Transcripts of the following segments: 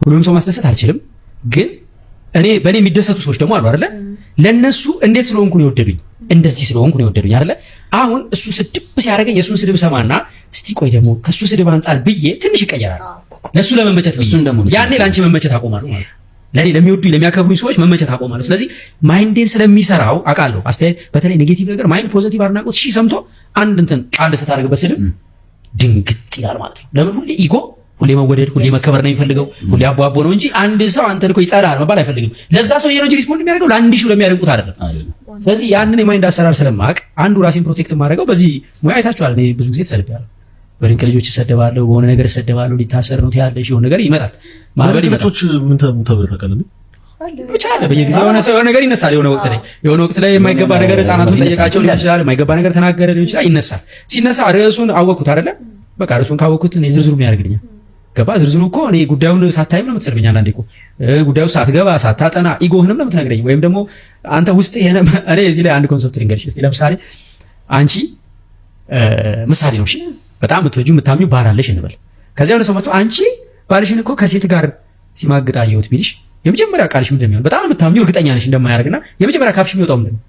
ሁሉንም ሰው ማስደሰት አልችልም፣ ግን እኔ በእኔ የሚደሰቱ ሰዎች ደግሞ አሉ አይደለ? ለነሱ እንዴት ስለሆንኩ ነው የወደዱኝ፣ እንደዚህ ስለሆንኩ ነው የወደዱኝ አይደለ? አሁን እሱ ስድብ ሲያደርገኝ የእሱን ስድብ ሰማና እስቲ ቆይ ደግሞ ከእሱ ስድብ አንጻር ብዬ ትንሽ ይቀየራል። ለእሱ ለመመቸት ብዬ እሱን ደግሞ ያኔ ለአንቺ መመቸት አቆማለሁ ማለት ነው። ለእኔ ለሚወዱኝ ለሚያከብሩኝ ሰዎች መመቸት አቆማለሁ። ስለዚህ mind ኤን ስለሚሰራው አውቃለሁ። አስተያየት በተለይ negative ነገር mind positive አድናቆት ሺህ ሰምቶ አንድ እንትን ጣል ስታደርግበት ስድብ ድንግጥ ይላል ማለት ነው። ለምን ሁሌ ego ሁሌ መወደድ ሁሌ መከበር ነው የሚፈልገው። ሁሌ አቦ አቦ ነው እንጂ አንድ ሰው አንተን እኮ ይጠላል መባል አይፈልግም። ለዛ ሰውዬ ነው እንጂ respond የሚያደርገው ለአንድ ሺው ለሚያደንቁት አይደለም። ስለዚህ ያንን የ mind አሰራር ስለማቅ አንዱ ራሴን protect የማደርገው በዚህ ሙያ አይታችኋል። እኔ ብዙ ጊዜ ተሰድቤያለሁ። በድንቅ ልጆች እሰደባለሁ፣ በሆነ ነገር እሰደባለሁ። ሊታሰር ነው ትያለሽ፣ የሆነ ነገር ይመጣል፣ ማዕበል ይመጣል። ልጆች ምን ተብለህ ታውቃለህ? ብቻ አለ በየጊዜው የሆነ ሰው የሆነ ነገር ይነሳል። የሆነ ወቅት ላይ የማይገባ ነገር ህፃናቱን ጠየቃቸው ሊሆን ይችላል። የማይገባ ነገር ተናገረ ሊሆን ይችላል። ይነሳል። ሲነሳ ርዕሱን አወቅኩት አይደለ? በቃ ርዕሱን ካወቅኩት እኔ ዝርዝሩ ምን ያደርግልኛል? ገባ? ዝርዝሩ እኮ እኔ ጉዳዩን ሳታይም ነው የምትሰርብኝ። አንዳንዴ እኮ ጉዳዩ ሳትገባ ሳታጠና ego ህንም ነው የምትነግረኝ። ወይም ደግሞ አንተ ውስጥ እኔ እዚህ ላይ አንድ concept ልንገርሽ እስቲ። ለምሳሌ አንቺ ምሳሌ ነው እሺ፣ በጣም የምትወጂው የምታምኚው ባል አለሽ እንበል። ከዚያ የሆነ ሰው መጥቶ አንቺ ባልሽን እኮ ከሴት ጋር ሲማግጥ አየሁት ቢልሽ የመጀመሪያ ቃልሽ ምንድን ነው የሚሆነው? በጣም የምታምኚው እርግጠኛ ነሽ እንደማያደርግና የመጀመሪያ ካፍሽ የሚወጣው ምንድን ነው?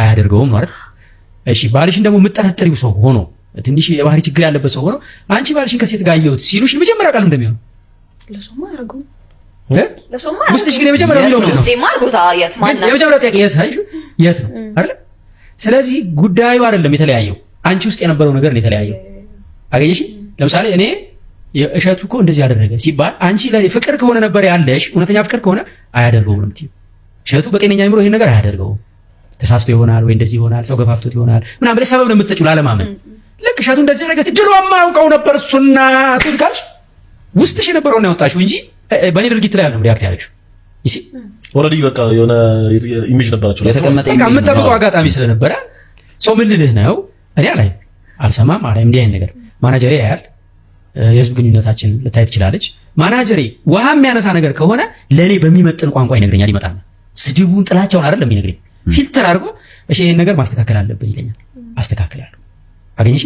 አያደርገውም ነው አይደል? እሺ ባልሽን ደግሞ የምጠረጥሪው ሰው ሆኖ ትንሽ የባህሪ ችግር ያለበት ሰው ሆኖ አንቺ ባልሽን ከሴት ጋር አየሁት ሲሉሽ የመጀመሪያ ቃል እንደሚሆነው ለሰውማ አያደርገውም። እ? ለሰውማ ውስጥሽ ግን የመጀመሪያው የሚለው ምንድን ነው? ውስጤማ አድርጎታ የት ማን የመጀመሪያው ጥያቄ የት አይሽ የት ነው አይደል? ስለዚህ ጉዳዩ አይደለም የተለያየው፣ አንቺ ውስጥ የነበረው ነገር ነው የተለያየው። አገኘሽ? ለምሳሌ እኔ እሸቱ እኮ እንደዚህ ያደረገ ሲባል አንቺ ለኔ ፍቅር ከሆነ ነበር ያለሽ፣ እውነተኛ ፍቅር ከሆነ አያደርገውም ነው የምትይው። እሸቱ በጤነኛ አይምሮ ይሄን ነገር አያደርገውም፣ ተሳስቶ ይሆናል ወይ እንደዚህ ይሆናል፣ ሰው ገፋፍቶት ይሆናል ምናምን ብለሽ ሰበብ ነው የምትሰጪው ላለማመን። ልክ እሸቱ እንደዚህ ያደረገ ድሮም አውቀው ነበር እሱና ትል ካልሽ ውስጥሽ የነበረውን ያወጣሽው እንጂ በእኔ ድርጊት ላይ አይደለም react ያደረግሽው። ይሲ Already በቃ የሆነ image ነበራቸው። የተቀመጠ በቃ የምጠብቀው አጋጣሚ ስለነበረ ሰው ምን ልልህ ነው፣ እኔ አላይም፣ አልሰማም፣ አላይም። እንዲህ አይነት ነገር ማናጀሬ ያያል። የህዝብ ግንኙነታችን ልታይ ትችላለች። ማናጀሬ ውሃ የሚያነሳ ነገር ከሆነ ለእኔ በሚመጥን ቋንቋ ይነግረኛል። ይመጣል። ስድቡን ጥላቻውን አይደለም የሚነግረኝ፣ filter አድርጎ እሺ ይሄን ነገር ማስተካከል አለብን ይለኛል። አስተካክላለሁ። አገኘሽ?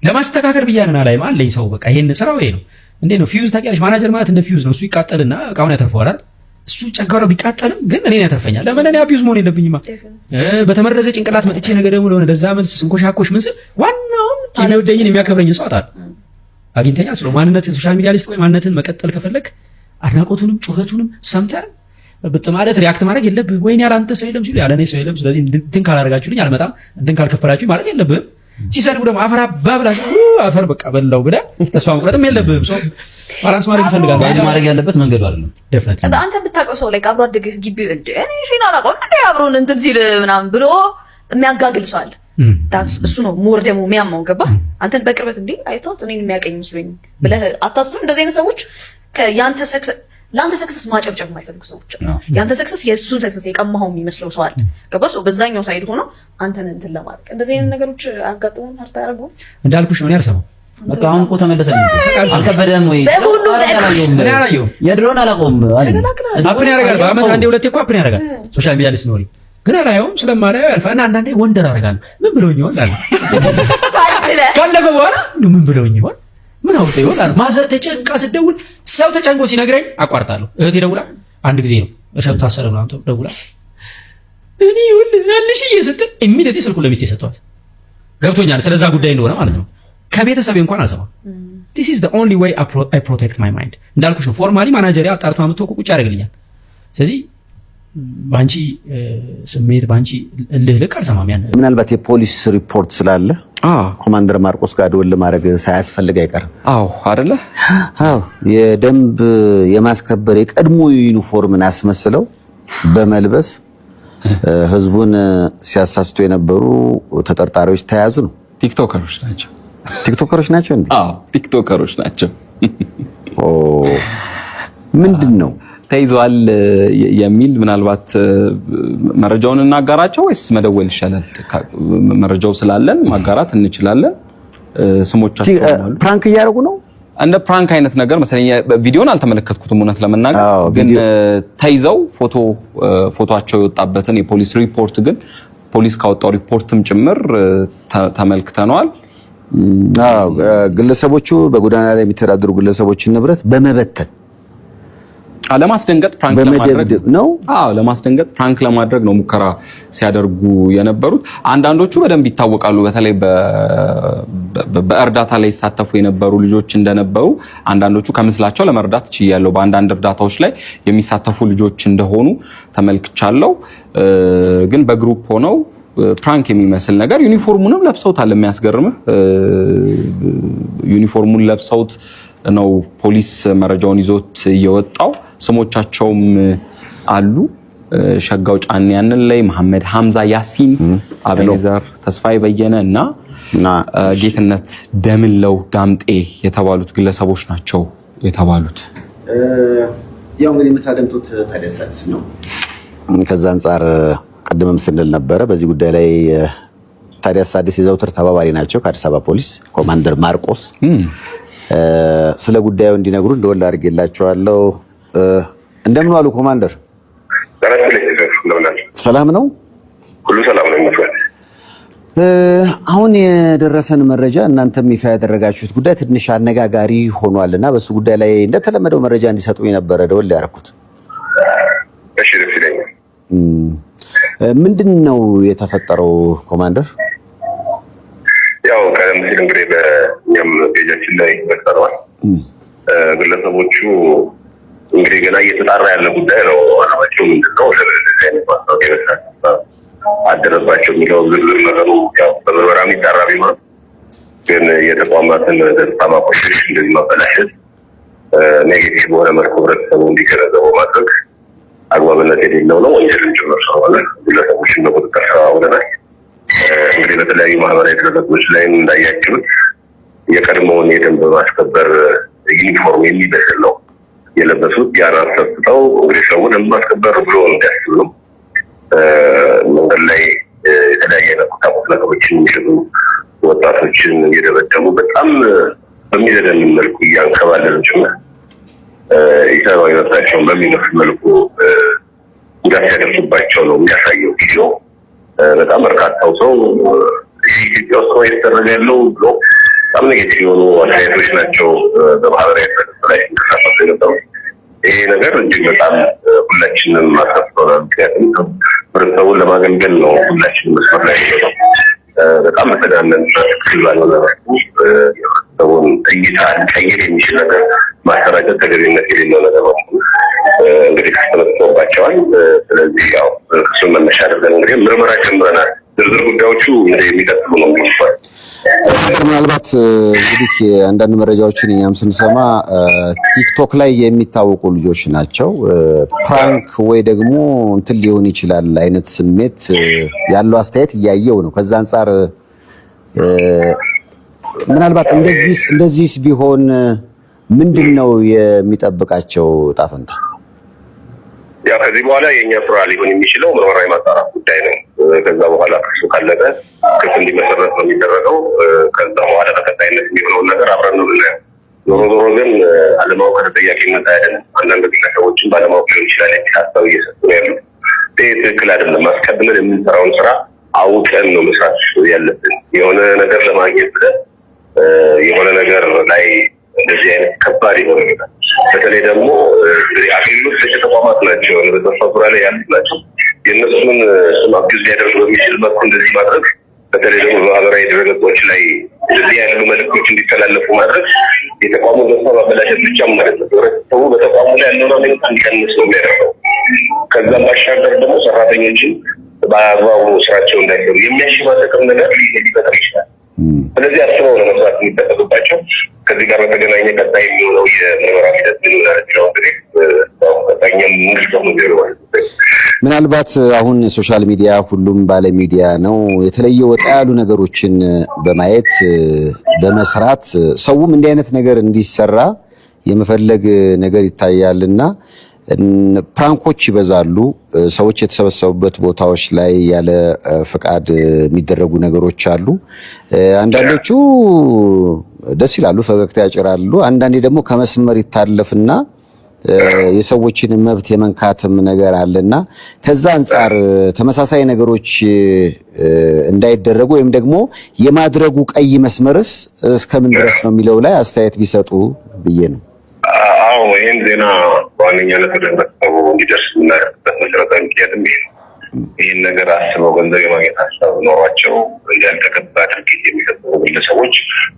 ለማስተካከል ብያንን አላይም አለኝ ሰው በቃ ይሄን ስራው ይሄ ነው። እንዴት ነው ፊውዝ ታውቂያለሽ? ማናጀር ማለት እንደ ፊውዝ ነው። እሱ ይቃጠልና እቃውን ያተርፈዋል አይደል? እሱ ጨጓራው ቢቃጠልም ግን እኔን ያተርፈኛል። ለምን እኔ abuse መሆን የለብኝማ። በተመረዘ ጭንቅላት መጥቼ ነገ ደግሞ ለሆነ ለዛ መልስ ስንኮሻኮሽ ምን ስል ዋናውን የሚወደኝን የሚያከብረኝን ሰው አጣለሁ። አግኝተኛል። ስለ ማንነት social media ላይ ስትቆይ ማንነትን መቀጠል ከፈለግ አድናቆቱንም ጩኸቱንም ሰምተህ ብጥ ማለት react ማድረግ የለብህም። ወይኔ ያለ አንተ ሰው የለም ሲሉ ያለ እኔ ሰው የለም፣ ስለዚህ እንትን ካላደረጋችሁልኝ አልመጣም፣ እንትን ካልከፈላችሁ ማለት የለብህም። ሲሰድቡ ደግሞ አፈር አባ ብላ አፈር በቃ በላው ብለህ ተስፋ መቁረጥም የለብህም። So balance ማድረግ ይፈልጋል። Guide ማድረግ ያለበት መንገዱ አይደለም። Definitely. አንተ የምታውቀው ሰው ላይ አብሮ አደግህ ግቢ እንደ እኔ ሽን አላውቀውም እንደ አብሮን እንትን ሲል ምናምን ብሎ የሚያጋግል ሰው አለ። እሱ ነው more ደግሞ የሚያማው። ገባ? አንተን በቅርበት እንዴ አይተውት እኔን የሚያቀኝ መስሎኝ ብለህ አታስብም? እንደዚህ አይነት ሰዎች ያንተ success ለአንተ success ማጨብጨብ የማይፈልጉ ሰዎች አሉ። ያንተ success የእሱን success የቀማኸው የሚመስለው ሰው አለ። ገባ? ሰው በዛኛው side ሆኖ አንተን እንትን ለማድረግ እንደዚህ አይነት ነገሮች አጋጥሞን hurt አያደርጉም? እንዳልኩሽ ነው፣ እኔ አልሰማም። በቃ አሁን እኮ ተመለሰልኝ። አልከበደም ወይ? በሁሉም እኔ አላየሁም። የድሮን አላውቀውም አለኝ። Happen ያደርጋል። በአመት አንዴ ሁለቴ እኮ happen ያደርጋል። Social media ላይ ስትኖሪ ግን አላየውም። ስለማላየው ያልፋል። እና አንዳንዴ wonder አደርጋለሁ። ምን ብለውኝ ይሆን አለ። ካለፈ በኋላ እንደው ምን ብለውኝ ይሆን፣ ምን አውጥተው ይሆን አለ። ማዘር ተጨንቃ ስትደውል ሰው ተጨንቆ ሲነግረኝ አቋርጣለሁ። እህቴ ደውላ አንድ ጊዜ ነው እሸቱ ታሰረ ምናምን ደውላ እኔ ይኸውልህ ያለሽ ስትል immediately ስልኩን ለሚስቴ ሰጠኋት። ገብቶኛል ስለዛ ጉዳይ እንደሆነ ማለት ነው። ከቤተሰቤ እንኳን አልሰማም። This is the only way I protect my mind። እንዳልኩሽ ነው። Formally ማናጀሪ አጣርቶ አምጥቶ ቁጭ ያደርግልኛል። ስለዚህ በአንቺ ስሜት በአንቺ እልህ ልክ አልሰማም ያን ምናልባት የፖሊስ ሪፖርት ስላለ ኮማንደር ማርቆስ ጋር ደወል ማድረግ ሳያስፈልግ አይቀርም። አዎ አይደለ? አዎ፣ የደንብ የማስከበር የቀድሞ ዩኒፎርምን አስመስለው በመልበስ ህዝቡን ሲያሳስቱ የነበሩ ተጠርጣሪዎች ተያዙ ነው። ቲክቶከሮች ናቸው። ቲክቶከሮች ናቸው እንዴ? አዎ ቲክቶከሮች ናቸው። ኦ፣ ምንድን ነው? ተይዘዋል የሚል ምናልባት መረጃውን እናጋራቸው ወይስ መደወል ይሻላል? መረጃው ስላለን ማጋራት እንችላለን። ስሞቻቸው አሉ። Prank እያደረጉ ነው። እንደ prank አይነት ነገር መሰለኝ። ቪዲዮን አልተመለከትኩትም እውነት ለመናገር። ግን ተይዘው ፎቶቸው የወጣበትን የፖሊስ ሪፖርት ግን ፖሊስ ካወጣው ሪፖርትም ጭምር ተመልክተነዋል። አዎ፣ ግለሰቦቹ በጎዳና ላይ የሚተዳደሩ ግለሰቦችን ንብረት በመበተን ለማስደንገጥ prank ለማድረግ በመደብደብ ነው። አዎ፣ ለማስደንገጥ prank ለማድረግ ነው ሙከራ ሲያደርጉ የነበሩት። አንዳንዶቹ በደንብ ይታወቃሉ። በተለይ በእርዳታ ላይ ይሳተፉ የነበሩ ልጆች እንደነበሩ አንዳንዶቹ ከምስላቸው ለመረዳት ችያለሁ። በአንዳንድ እርዳታዎች ላይ የሚሳተፉ ልጆች እንደሆኑ ተመልክቻለሁ። ግን በ group ሆነው prank የሚመስል ነገር ዩኒፎርሙንም ለብሰውታል። የሚያስገርምህ ዩኒፎርሙን ለብሰውት ነው ፖሊስ መረጃውን ይዞት የወጣው። ስሞቻቸውም አሉ። ሸጋው ጫን ያንን ላይ፣ መሐመድ ሐምዛ ያሲን፣ አቤኔዘር ተስፋዬ በየነ እና ጌትነት ደምለው ዳምጤ የተባሉት ግለሰቦች ናቸው የተባሉት። ያው እንግዲህ የምታደምጡት ታዲያስ አዲስ ነው። ከዛ አንጻር ቅድምም ስንል ነበረ፣ በዚህ ጉዳይ ላይ ታዲያስ አዲስ የዘውትር ተባባሪ ናቸው ከአዲስ አበባ ፖሊስ ኮማንደር ማርቆስ ስለ ጉዳዩ እንዲነግሩ እንደወል አድርጌላቸዋለሁ። እንደምን ዋሉ ኮማንደር? ሰላም ነው? ሁሉ ሰላም ነው ይመስላል። አሁን የደረሰን መረጃ፣ እናንተም ይፋ ያደረጋችሁት ጉዳይ ትንሽ አነጋጋሪ ሆኗል እና በሱ ጉዳይ ላይ እንደተለመደው መረጃ እንዲሰጡ የነበረ ደወል ያደረኩት። እሺ፣ ደስ ይለኛል። ምንድን ነው የተፈጠረው ኮማንደር? ያው ቀደም ሲል እንግዲህ በእኛም page ኣችን ላይ መጥተዋል። ግለሰቦቹ እንግዲህ ገና እየተጣራ ያለ ጉዳይ ነው። አላማቸው ምንድን ነው? ለምን እንደዚህ አይነት ማስታወቂያ መስራት አደረባቸው የሚለው ዝርዝር ነገሩ ያው በምርመራ የሚጣራ ቢሆንም ግን የተቋማትን ገጽታ ማቆሸሽ፣ እንደዚህ ማበላሸት፣ negative በሆነ መልኩ ህብረተሰቡ እንዲገነዘበው ማድረግ አግባብነት የሌለው ነው፣ ወንጀልም ጭምር ስለሆነ ግለሰቦችን በቁጥጥር ስር አውለናል። እንግዲህ በተለያዩ ማህበራዊ ድረገጾች ላይም እንዳያችሁት የቀድሞውን የደንብ ማስከበር ዩኒፎርም የሚመስል ነው የለበሱት። ያን አሰፍተው እንግዲህ ሰው ደንብ ማስከበር ብሎ እንዲያስብ ነው። መንገድ ላይ የተለያየ አይነት ቁሳቁስ ነገሮችን የሚሸጡ ወጣቶችን እየደበደቡ፣ በጣም በሚዘገንን መልኩ እያንከባለሉ ጭምር፣ ኢሰብአዊ መብታቸውን በሚነፍግ መልኩ ጉዳት ሲያደርሱባቸው ነው የሚያሳየው ቪዲዮ። በጣም በርካታው ሰው ኢትዮጵያ ውስጥ ነው እየተደረገ ያለው ብሎ በጣም negative የሆኑ አስተያየቶች ናቸው በማህበራዊ ድረገጽ ላይ ሲንቀሳቀሱ የነበሩት። ይሄ ነገር እጅግ በጣም ሁላችንም አሳስቶናል። ምክንያቱም ህብረተሰቡን ለማገልገል ነው ሁላችንም መስመር ላይ ነው። በጣም በተጋነነ፣ ትክክል ባልሆነ መልኩ የህብረተሰቡን እይታ ሊቀይር የሚችል ነገር ማሰራጨት ተገቢነት የሌለው ነገር ነው። እንግዲህ ክስ ተመስርቶባቸዋል። ስለዚህ ያው ክሱን መነሻ አድርገን እንግዲህ ምርመራ ጀምረናል። ዝርዝር ጉዳዮቹ እንግዲህ የሚቀጥሉ ነው የሚሆኑት። ምናልባት እንግዲህ አንዳንድ መረጃዎችን እኛም ስንሰማ ቲክቶክ ላይ የሚታወቁ ልጆች ናቸው። Prank ወይ ደግሞ እንትን ሊሆን ይችላል አይነት ስሜት ያለው አስተያየት እያየው ነው። ከዛ አንጻር ምናልባት እንደዚህስ ቢሆን ምንድን ነው የሚጠብቃቸው ዕጣ ፈንታ? ያው ከዚህ በኋላ የእኛ ስራ ሊሆን የሚችለው ምርመራ የማጣራት ጉዳይ ነው። ከዛ በኋላ ክሱ ካለቀ ክስ እንዲመሰረት ነው የሚደረገው። ከዛ በኋላ ተቀጣይነት የሚሆነውን ነገር አብረን ነው የምናየው። ዞሮ ዞሮ ግን አለማወቅ ከተጠያቂነት አያድንም። አንዳንድ ግለሰቦችን ባለማወቅ ሊሆን ይችላል የሚል ሀሳብ እየሰጡ ነው ያሉት። ይህ ትክክል አይደለም። አስቀድመን የምንሰራውን ስራ አውቀን ነው መስራት ያለብን። የሆነ ነገር ለማግኘት ብለን የሆነ ነገር ላይ እንደዚህ አይነት ከባድ የሆነ ነገር፣ በተለይ ደግሞ እንግዲህ አገልግሎት ሰጪ ተቋማት ናቸው፣ በተስፋ ዙሪያ ላይ ያሉት ናቸው። የእነሱን ስም abuse ሊያደርግ በሚችል መልኩ እንደዚህ ማድረግ፣ በተለይ ደግሞ በማህበራዊ ድረገጾች ላይ እንደዚህ ያሉ መልዕክቶች እንዲተላለፉ ማድረግ የተቋሙን ገጽታ ማበላሸት ብቻም ማለት ነው። ህብረተሰቡ በተቋሙ ላይ ያለውን አመኔታ እንዲቀንስ ነው የሚያደርገው። ከዛም ባሻገር ደግሞ ሰራተኞችን በአግባቡ ስራቸው እንዳይሰሩ የሚያሸማቀቅም ነገር ሊፈጠር ይችላል። ስለዚህ አስበው ነው መስራት የሚጠበቅባቸው። ከዚህ ጋር በተገናኘ ቀጣይ የሚሆነው የምርመራ ሂደት ምን ይሆናል የሚለው እንግዲህ ቀጣይኛም ምንገልጸው ነው የሚሆነው ማለት ነው። ምናልባት አሁን social media ሁሉም ባለ ሚዲያ ነው። የተለየ ወጣ ያሉ ነገሮችን በማየት በመስራት ሰውም እንዲህ አይነት ነገር እንዲሰራ የመፈለግ ነገር ይታያልና prank ኦች ይበዛሉ። ሰዎች የተሰበሰቡበት ቦታዎች ላይ ያለ ፍቃድ የሚደረጉ ነገሮች አሉ። አንዳንዶቹ ደስ ይላሉ፣ ፈገግታ ያጭራሉ። አንዳንዴ ደግሞ ከመስመር ይታለፍና የሰዎችን መብት የመንካትም ነገር አለና ከዛ አንጻር ተመሳሳይ ነገሮች እንዳይደረጉ ወይም ደግሞ የማድረጉ ቀይ መስመርስ እስከምን ድረስ ነው የሚለው ላይ አስተያየት ቢሰጡ ብዬ ነው። አዎ፣ ይህን ዜና በዋነኛነት ወደ ህብረተሰቡ እንዲደርስ የምናደርግበት መሰረታዊ ምክንያትም ይሄ ነው። ይህን ነገር አስበው ገንዘብ የማግኘት ሀሳብ ኖሯቸው ያልተገባ ድርጊት የሚፈጽሙ ግለሰቦች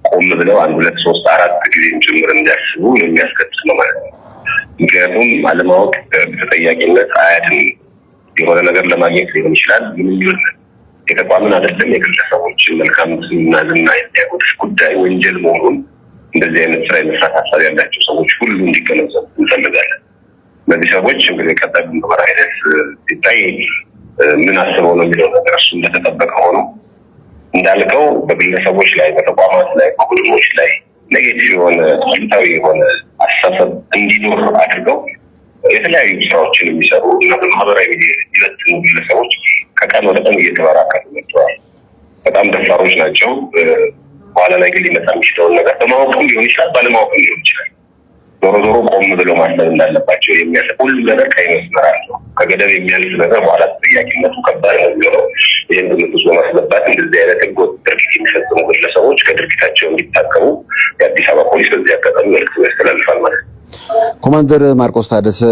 ቆም ብለው አንድ፣ ሁለት፣ ሶስት፣ አራት ጊዜም ጭምር እንዲያስቡ የሚያስከትል ነው ማለት ነው። ምክንያቱም አለማወቅ ተጠያቂነት አያድንም። የሆነ ነገር ለማግኘት ሊሆን ይችላል። ምንም ይሁን የተቋምን አይደለም የግለሰቦችን መልካም ስምና ዝና የሚያጎድፍ ጉዳይ ወንጀል መሆኑን እንደዚህ አይነት ስራ የመስራት ሀሳብ ያላቸው ሰዎች ሁሉ እንዲገነዘቡ እንፈልጋለን። እነዚህ ሰዎች እንግዲህ ቀጣይ ምርመራ ሂደት ሲታይ ምን አስበው ነው የሚለው ነገር እሱ እንደተጠበቀ ሆኖ እንዳልከው በግለሰቦች ላይ፣ በተቋማት ላይ፣ በቡድኖች ላይ negative የሆነ፣ አሉታዊ የሆነ አስተሳሰብ እንዲኖር አድርገው የተለያዩ ስራዎችን የሚሰሩ እና በማህበራዊ ሚዲያ የሚበትኑ ግለሰቦች ከቀን ወደ ቀን እየተበራከቱ መጥተዋል። በጣም ደፋሮች ናቸው። በኋላ ላይ ግን ሊመጣ የሚችለውን ነገር በማወቅም ሊሆን ይችላል፣ ባለማወቅም ሊሆን ይችላል። ዞሮ ዞሮ ቆም ብለው ማሰብ እንዳለባቸው የሚያስ ሁሉም ነገር ቀይ መስመር አለው። ከገደብ የሚያልፍ ነገር በኋላ ተጠያቂነቱ ከባድ ነው የሚሆነው። ይህን ግምት ውስጥ በማስገባት እንደዚህ አይነት ህገወጥ ድርጊት የሚፈጽሙ ግለሰቦች ከድርጊታቸው እንዲታቀቡ የአዲስ አበባ ፖሊስ በዚህ አጋጣሚ መልዕክት ያስተላልፋል ማለት ነው። ኮማንደር ማርቆስ ታደሰ።